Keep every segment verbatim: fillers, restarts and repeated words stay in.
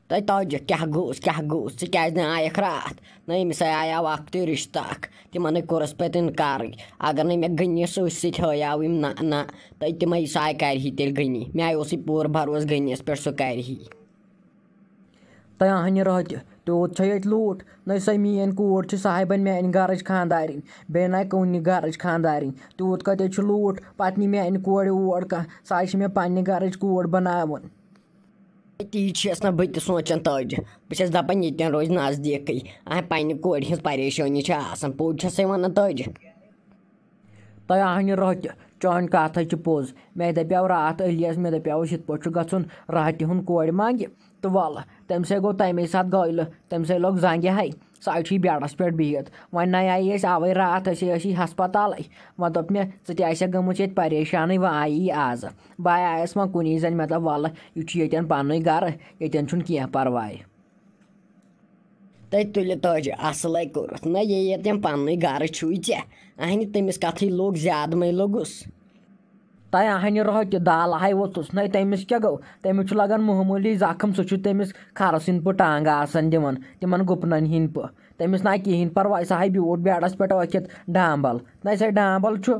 تۄہہِ تاجہِ کیٛاہ گوٚوس، کیٛاہ گوٚوس؟ ژٕ کیٛازِ نہٕ آیَکھ راتھ؟ نہ، أمِس ہے آیاو اَکھ تہِ رِشتہٕ اَکھ۔ تِمَن ہے کوٚرُس پَتہٕ اِنکارٕے۔ اگر نہٕ مےٚ غنیَس سۭتۍ سۭتۍ ہٲیاو أمۍ، نہ، نہ، تہٕ تِمَے سُہ آے کَرِ ہی تیٚلہِ غنی۔ مےٚ آے اوسُے پوٗرٕ بھروسہٕ غنیَس پٮ۪ٹھ، سُہ کَرِ ہی۔ تۄہہِ اَہَنہِ راتہِ تیوٗت چھا ییٚتہِ لوٗٹھ؟ نہ، سۄ میٛٲنۍ کوٗر چھِ صاحبَن میٛانہِ گَرٕچ خانٛدارِنۍ، بیٚیہِ نہ کُنہِ گَرٕچ خانٛدارِنۍ۔ تیوٗت کَتہِ چھُ لوٗٹھ؟ پَتہٕ نی میٛانہِ کورِ اور کانٛہہ، سۄ آے چھِ مےٚ پنٛنہِ گَرٕچ کوٗر بَناوُن۔ تی چھَس نہٕ بہٕ تہِ سونٛچان تاجہِ۔ بہٕ چھَس دَپان ییٚتٮ۪ن روزِ نزدیٖکٕے۔ اَہَن پنٛنہِ کورِ ہِنٛز پریشٲنی چھِ آسان۔ پوٚز چھَسَے وَنان تاجہِ۔ تۄہہِ اَہَنہِ راتہِ، چٲنۍ کَتھ ہے چھِ پوٚز۔ مےٚ دَپیٛاو راتھ علیَس، مےٚ دَپیٛاوُس یِتھ پٲٹھۍ چھُ گژھُن راتہِ ہُنٛد کورِ منٛگہِ۔ تہٕ وَلہٕ، تٔمِسٕے گوٚو تَمے ساتہٕ گٲلہٕ، تٔمِسٕے لوٚگ زنٛگہِ ہَے۔ سُہ آے چھُے بیڈَس پٮ۪ٹھ بِہِتھ۔ وۄنۍ نَے آیہِ أسۍ اَوَے راتھ، أسۍ ٲسی ہسپتالٕے۔ وۄنۍ دوٚپ مےٚ، ژٕ تہِ آسٮ۪کھ گٔمٕژ ییٚتہِ پریشانٕے، وۄنۍ آیی یہِ آز۔ بہٕ آیس وۄنۍ کُنی زٔنۍ، مےٚ دوٚپ، وَلہٕ، یہِ چھُ ییٚتٮ۪ن پننُے گرٕ، ییٚتٮ۪ن چھُنہٕ کینٛہہ پرواے۔ تٔتۍ تُلہِ تٲجہِ، اَصلَے کوٚرُتھ۔ نہ، یہِ ییٚتٮ۪ن پننُے گرٕ چھُے ژےٚ۔ اَہنہِ، تٔمِس کَتھٕے لوٚگ زیادٕ مَے لوٚگُس۔ تۄہہِ اَہنہِ رۄہہ تہِ دالہٕ ہاے ووٚژھُس۔ نَے تٔمِس کیٛاہ گوٚو؟ تٔمِس چھُ لَگان معموٗلی زَخٕم، سُہ چھُ تٔمِس کھَرَس ہِنٛدۍ پٲٹھۍ ٹانٛگہٕ آسان دِوان، تِمَن گُپنَن ہِنٛدۍ پٲٹھۍ۔ تٔمِس نہ کِہیٖنۍ پَرواے، سُہ ہاے بیوٗٹھ بیڈَس پٮ۪ٹھ ٲکھِتھ ڈامبَل۔ نَے سُہ ڈامبَل چھُ۔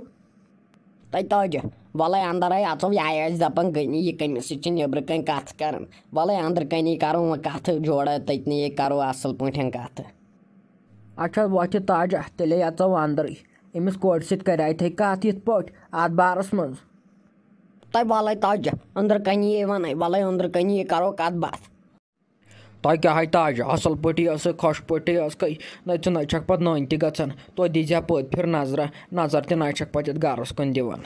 تَے تاجہِ، وَلَے اَندَر ہاے اَژو، یہِ آیہِ اَسہِ دَپان غنی، یہِ کٔمِس سۭتۍ چھِ نیٚبرٕ کَنۍ کَتھ کَران۔ وَلَے اَندرٕ کَنی کَرو وۄنۍ کَتھٕ جوڑا، تٔتنٕے کَرو اَصٕل پٲٹھۍ کَتھٕ۔ اچھا، وۄتھِ تاجہ، تیٚلے اَژو اَندرٕے۔ أمِس کورِ سۭتۍ کَرِ اَتھے کَتھ یِتھ پٲٹھۍ اَتھ بارَس منٛز۔ تۄہہِ وَلَے تاجہ، أنٛدرٕ کَنی یے وَنَے، وَلَے أنٛدرٕ کَنی یے کَرو کَتھ باتھ۔ تۄہہِ کیٛاہ ہاے تاجہ، اَصٕل پٲٹھی ٲسٕے، خۄش پٲٹھی ٲسکھٕے؟ نہ، ژٕ نَے چھَکھ پَتہٕ نٔنۍ تہِ گژھان۔ توتہِ دیٖزِ ہا پٔتۍ پھِرِ نظرہ، نظر تہِ نَے چھَکھ پَتہٕ یَتھ گَرَس کُن دِوان۔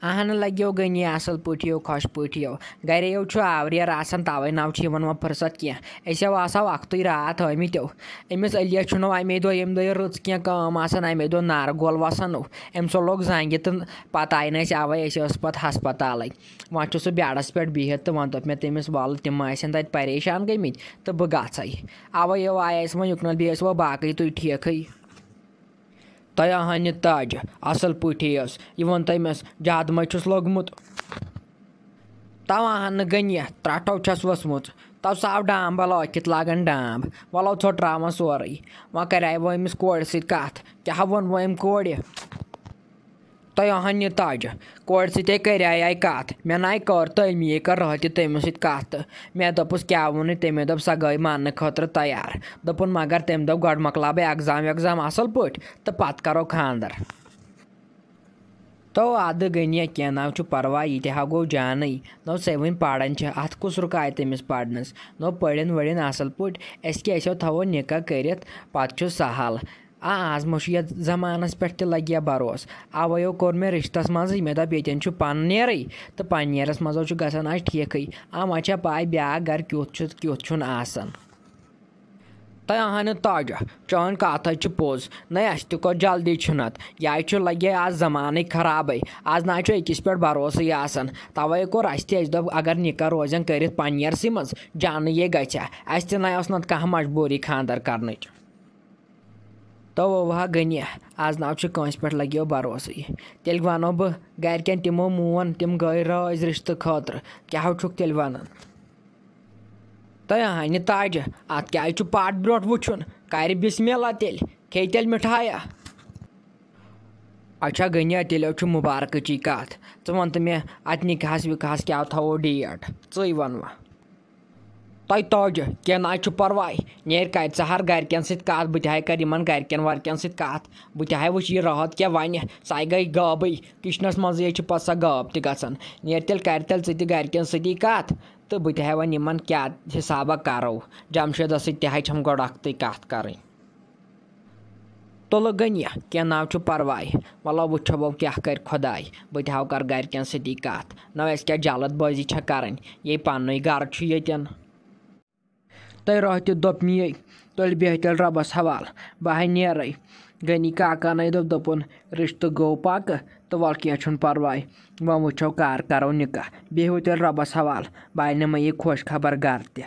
اہن لگیو گٔنی اصل پٲٹھۍ یو، خۄش پٲٹھۍ یو۔ گرے یو چھُ آوریر آسان، توے نو چھُ یِوان وۄنۍ فرصت کینٛہہ۔ أسۍ یو آسہو اکھتُے راتھ آمٕتۍ یو۔ أمِس علیس چھُنہٕ امے دۄہ، ییٚمہِ دۄہ یہِ رٕژ کینٛہہ کٲم آسان، امے دۄہ نارٕ گول وسان۔ أمۍ سُہ لوٚگ زنگہِ تہٕ پتہٕ آیہِ نہٕ أسۍ اوے، أسۍ ٲس پتہٕ ہسپتالے۔ وۄنۍ چھُ سُہ بیڈس پٮ۪ٹھ بِہِتھ تہٕ وۄنۍ دوٚپ مےٚ تٔمِس، ولہٕ تِم آسن تتہِ پریشان گٔمٕتۍ تہٕ بہٕ گژھے۔ اوے یو آیے أسۍ وۄنۍ یُکنتھ، بیٚیہِ ٲسۍ وۄنۍ باقٕے تُہۍ ٹھیکھٕے۔ تۄہہِ آہن یہِ تاج اَصٕل پٲٹھی ٲس۔ یہِ ووٚن تٔمِس، زیادٕ ما چھُس لوٚگمُت؟ تَوٕ آہن نہٕ غنیہ، ترٛٹھو چھَس ؤژھمٕژ۔ تَوٕ سُہ آو ڈامب بَلاے کِتھ لاگان ڈامب۔ وَلو ژھوٚٹراوان سورُے۔ وۄنۍ کَریوٕ أمِس کورِ سۭتۍ کَتھ۔ کیٛاہ ووٚن وۄنۍ أمۍ کورِ؟ تۄہہِ آہن یہِ تاج۔ کورِ سۭتۍ ہے کَریایہِ کَتھ۔ مےٚ نَے کٔر تہٕ أمی ہے کٔر راتھ تہِ تٔمِس سۭتۍ کَتھ تہٕ مےٚ دوٚپُس، کیٛاہ ووٚنُے؟ تٔمۍ دوٚپ، سۄ گٔے ماننہٕ خٲطرٕ تیار۔ دوٚپُن، مگر تٔمۍ دوٚپ، گۄڈٕ مۄکلاو بہٕ ایٚگزام ویٚگزام اَصٕل پٲٹھۍ تہٕ پَتہٕ کَرو خانٛدر۔ تو اَدٕ گٔنیہ، کینٛہہ نہ چھُ پَرواے، یہِ تہِ ہا گوٚو جانٕے۔ نو سیوٕنۍ پَران چھِ، اَتھ کُس رُکایہِ تٔمِس پَرنَس؟ نو پٔرِن ؤرِن اَصٕل پٲٹھۍ، أسۍ کیٛاہ أسۍ ہو تھاوو نِکاح کٔرِتھ، پَتہٕ چھُ سَہَل۔ آ، آز مہ چھُ یَتھ زمانَس پٮ۪ٹھ تہِ لَگہِ ہا بروسہٕ۔ اَوَے یو کوٚر مےٚ رِشتَس منٛزٕے، مےٚ دوٚپ، ییٚتٮ۪ن چھُ پَن نیرٕے، تہٕ پَن نیرَس منٛز ہو چھُ گژھان آز ٹھیٖکھٕے۔ آ، وۄنۍ چھا پَے بیٛاکھ گَرٕ کیُتھ چھُ، کیُتھ چھُنہٕ آسان۔ تۄہہِ اہنہِ تاجہ، چٲنۍ کتھ ہے چھِ پوٚز۔ نَے، اَسہِ تہِ کوٚر جلدی چھُنتھ۔ یہِ چھُ لگے آز زمانٕے خرابٕے۔ آز نہ چھُ أکِس پٮ۪ٹھ بھروسٕے آسان۔ توے کوٚر اَسہِ تہِ، اَسہِ دوٚپ، اگر نِکاح روزن کٔرِتھ پننیرسٕے منٛز، جانٕے یے گژھِ ہا۔ اَسہِ تہِ نَے ٲس نتہٕ کانٛہہ مجبوٗری خانٛدر کرنٕچ۔ تو اوہا غنیہ، آز نہ چھُ کٲنٛسہِ پٮ۪ٹھ لگیو بھروسٕے۔ تیٚلہِ وَنو بہٕ گرِکٮ۪ن، تِمو مون، تِم گٔے رٲزۍ رِشتہٕ خٲطرٕ۔ کیٛاہ چھُکھ تیٚلہِ وَنان؟ تہٕ ہانہِ تاجہِ، اَتھ کیٛازِ چھُ پَتھ برٛونٛٹھ وٕچھُن؟ کَرِ بسم اللہ تیٚلہِ، کھیٚیہِ تیٚلہِ مِٹھایہ۔ اچھا غنیہ، تیٚلہِ چھُ مُبارکٕچی کَتھ۔ ژٕ وَن تہٕ مےٚ، اَتھ نِکاحَس وِکاحَس کیٛاہ تھاوو ڈیٹ؟ ژٕے وَن وۄنۍ۔ تۄہہِ تاجہِ، کینٛہہ نہ حظ چھُ پَرواے۔ نیرِ کَرِ ژٕ ہَر گَرِکٮ۪ن سۭتۍ کَتھ، بہٕ تہِ ہاے کَرٕ یِمَن گَرِکٮ۪ن وَرِکٮ۪ن سۭتۍ کَتھ۔ بہٕ تہِ ہاے وٕچھِ یہِ راحت کیٛاہ وَنہِ۔ سۄ گٔے غٲبٕے، کِچنَس منٛزٕے چھِ پَتہٕ سۄ غٲب تہِ گژھان۔ نیرِ تیٚلہِ، کَرِ تیٚلہِ ژٕ تہِ گَرِکٮ۪ن سۭتی کَتھ۔ تہٕ بہٕ تہِ ہاے وَنہٕ یِمَن کیٛاہ حِسابہ کَرو۔ جمشیٖدَس سۭتۍ تہِ ہاے چھَم گۄڈٕ اَکھتُے کَتھ کَرٕنۍ۔ تُلہٕ غنیہ، کینٛہہ نہ حظ چھُ پَرواے۔ وَلہٕ وٕچھو وۄنۍ کیٛاہ کَرِ خۄداے۔ بہٕ تہِ ہاو کَرٕ گَرِکٮ۪ن سۭتی کَتھ۔ نہ اَسہِ کیٛاہ جلد بٲزی چھےٚ کَرٕنۍ، یے پَننُے گَرٕ چھُ ییٚتٮ۪ن۔ تہٕ راتھ تہِ دوٚپ مے، تُلہِ بیٚہہ تیٚلہِ رۄبَس حوالہٕ، بہٕ ہاے نیرَے۔ غنی کاکَن ہے دوٚپ، دوٚپُن، رِشتہٕ گوٚو پَکہٕ تہٕ وَلہٕ کینٛہہ چھُنہٕ پَرواے، وۄنۍ وٕچھو کَر کَرو نِکاح، بیٚہوٕ تیٚلہِ رۄبَس حوالہٕ، بہٕ اَنہٕ مےٚ یہِ خۄش خبر گَرٕ تہِ۔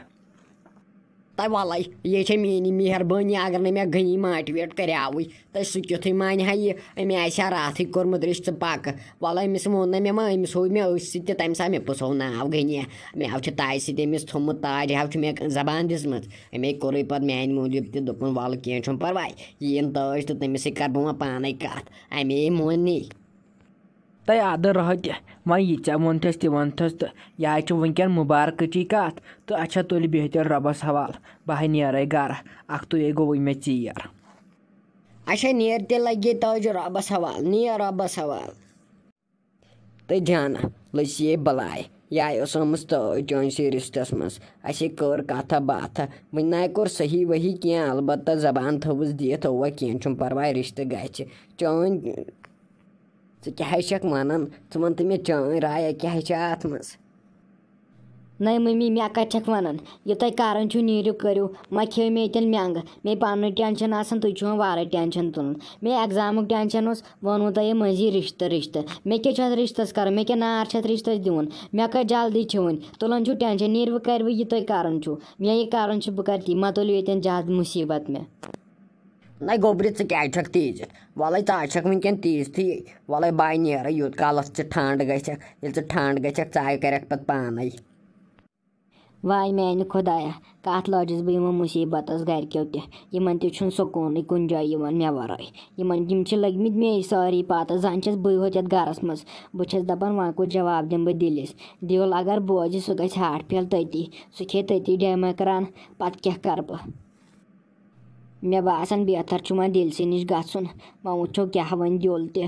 تہٕ وَلَے، یے چھےٚ میٛٲنی مہربٲنی، اگر نہٕ مےٚ غنی motivate کریاوٕے، تہٕ سُہ کیُتھُے مانہِ ہا یہِ؟ أمۍ آسہِ ہا راتھٕے کوٚرمُت رِشتہٕ پَکہٕ۔ وَلہٕ، أمِس ووٚن نہ مےٚ، ما أمِس ہوو مےٚ أچھ سۭتۍ تہِ، تَمہِ ساتہٕ مےٚ پوٚژھ ہوو ناو غنیہ۔ مےٚ ہاو چھُ تاجہِ سۭتۍ أمِس تھوٚمُت، تاج ہاو چھُ مےٚ زبان دِژمٕژ۔ أمۍ ہے کوٚرُے پَتہٕ میٛانہِ موٗجوٗب تہِ، دوٚپُن، "وَلہٕ، کینٛہہ چھُنہٕ پَرواے، یہِ یِن تاج تہٕ تٔمِس سۭتۍ کَرٕ بہٕ وۄنۍ پانَے کَتھ۔" اَمے مونی۔ تہٕ اَدٕ رۄہہ تہِ، وۄنۍ یہِ ژےٚ ووٚنتھَس تہِ ووٚنتھَس تہٕ یہِ حظ چھِ وٕنکٮ۪ن مُبارکٕچی کَتھ۔ تہٕ اچھا، تُلہِ بِہِو تیٚلہِ رۄبَس حوالہٕ، بہٕ ہا نیرَے گَرٕ، اَکھتُے گوٚوُے مےٚ ژیر۔ اچھا، نیر تیٚلہِ، لَگے تاج رۄبَس حوالہٕ، نیر رۄبَس حوالہٕ۔ تہٕ جانہ لٔج یے بَلاے، یہِ آیہِ اوس آمٕژ تٲج چٲنۍ سٕے رِشتَس منٛز۔ اَسے کٔر کَتھا باتھا، وٕنہِ نَے کوٚر صحیح ؤحیح کینٛہہ، البتہ زبان تھٲوٕس دِتھ، اَوا کینٛہہ چھُنہٕ پَرواے، رِشتہٕ گژھِ۔ چٲنۍ، ژٕ کیٛاہ حظ چھَکھ وَنان؟ ژٕ وَن تہٕ مےٚ، چٲنۍ رایا کیٛاہ چھِ اَتھ منٛز؟ نَے مٔمی، مےٚ کَتہِ چھَکھ وَنان؟ یہِ تۄہہِ کَرُن چھُو، نیٖرِو کٔرِو۔ ما کھیٚیِو مےٚ ییٚتٮ۪ن مٮ۪نٛگہٕ؟ مےٚ پَنُن ٹٮ۪نشَن آسان، تُہۍ چھِو وۄنۍ وارَے ٹٮ۪نشَن تُلان۔ مےٚ اٮ۪گزامُک ٹٮ۪نشَن اوس، ووٚنوُ تۄہہِ یہِ مٔنٛزی رِشتہٕ، رِشتہٕ۔ مےٚ کیٛاہ چھُ اَتھ رِشتَس کَرُن؟ مےٚ کیٛاہ نار چھِ اَتھ رِشتَس دِوُن؟ مےٚ کَتہِ جلدی چھِ وٕنہِ؟ تُلان چھُو ٹٮ۪نشَن، نیٖرِو کٔرِو یہِ تۄہہِ کَرُن چھُو۔ مےٚ یہِ کَرُن چھُ، بہٕ کَرٕ تی، مہ تُلِو ییٚتٮ۪ن زیادٕ مُصیٖبت مےٚ۔ نَے گوٚبرِ، ژٕ کیٛازِ چھَکھ تیٖژ؟ وَلَے، ژٕ آز چھَکھ وٕنکٮ۪ن تیٖژ تھی۔ وَلَے، بہٕ نیرٕ یوٗت کالَس ژٕ ٹھنٛڈ گژھٮ۪کھ۔ ییٚلہِ ژٕ ٹھنٛڈ گژھٮ۪کھ، ژٕ آے کَرَکھ پَتہٕ پانَے۔ واے میٛانہِ خۄدایا، کَتھ لٲجِس بہٕ یِمَن مُصیٖبتَس گَرِکیو تہِ؟ یِمَن تہِ چھُنہٕ سکوٗنٕے کُنہِ جایہِ یِوان مےٚ وَرٲے۔ یِمَن، یِم چھِ لٔگۍ مٕتۍ مے سٲری پَتہٕ، زَن چھَس بٕے ہوت یَتھ گَرَس منٛز۔ بہٕ چھَس دَپان، وۄنۍ کُس جواب دِمہٕ بہٕ دِلِس؟ دِل اگر بوزِ، سُہ گژھِ heart fail تٔتی۔ سُہ کھیٚیہِ تٔتی ڈیموکران، پَتہٕ کیٛاہ کَرٕ بہٕ؟ مےٚ باسان، بہتر چھُ وۄنۍ دِلسٕے نِش گژھُن، وۄنۍ وٕچھو کیٛاہ وَنہِ دِل تہِ۔